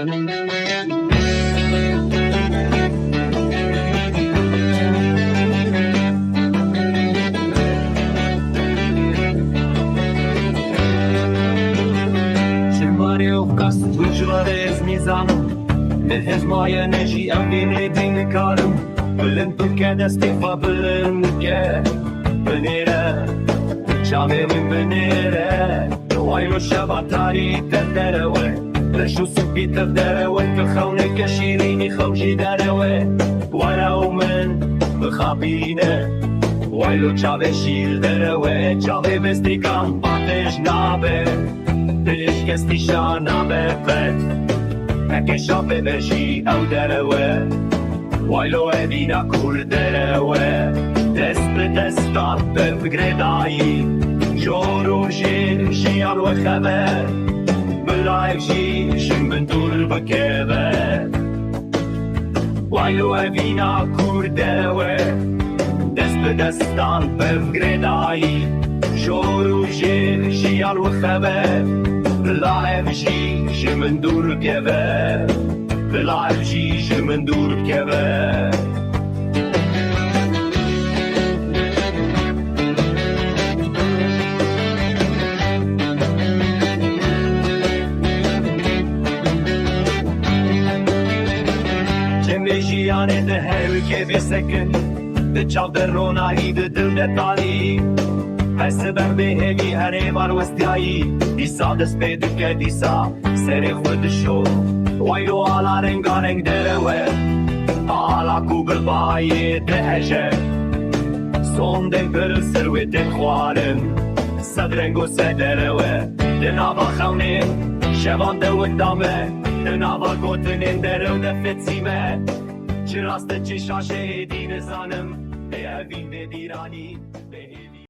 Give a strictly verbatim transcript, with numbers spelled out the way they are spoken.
Çimarê û qas û ciwarê ez nîzanim. Bi hêz maye ne jî ev vînê dî nikarim. Bilind bike destê xwe bilind bike. Binêre, çavê min binêre. Waylo şeva tarî te derewe. Reş û sipî te derewe. Tu xewneke şîrînî xew jî derewe. Were û min bixapîne. Waylo çavê şîr derewe. Çavê bezdîkan patêj nabe. Dilêj kes tîşa nabe qet. Heke şapê be jî ew derewe. Waylo evîna kûr derewe. Dest bi destan bev girêdayî. Jor û jêr jiyan we xeber. Bila ev jî ji min dûr bikeve. Waylo evîna kûr derewe. Dest bi destan bev girêdayî. Jor û jêr jiyan we xeber. Bila ev jî ji min dûr bikeve. Bila ev jî ji min dûr bikeve. Çemê jiyanê di herwikê bê sekin, di çav de ronahî, di dil de talî. Her siber bê hêvî, herêman westiyayî. Dîsa dest pê dike, dîsa serê xwe dişo. Waylo ala rengareng derewe, ala ku bi bayê diheje. Sondek bir li ser wê tên xwarin, sed reng û sed derewe. Di nava xewnê şevan de wek dame, di nava gotinên derew de fetsîme. Çi rast e, çi şaş e, êdî nizanim. Bê evîn, bê dîranî, bê hêvî.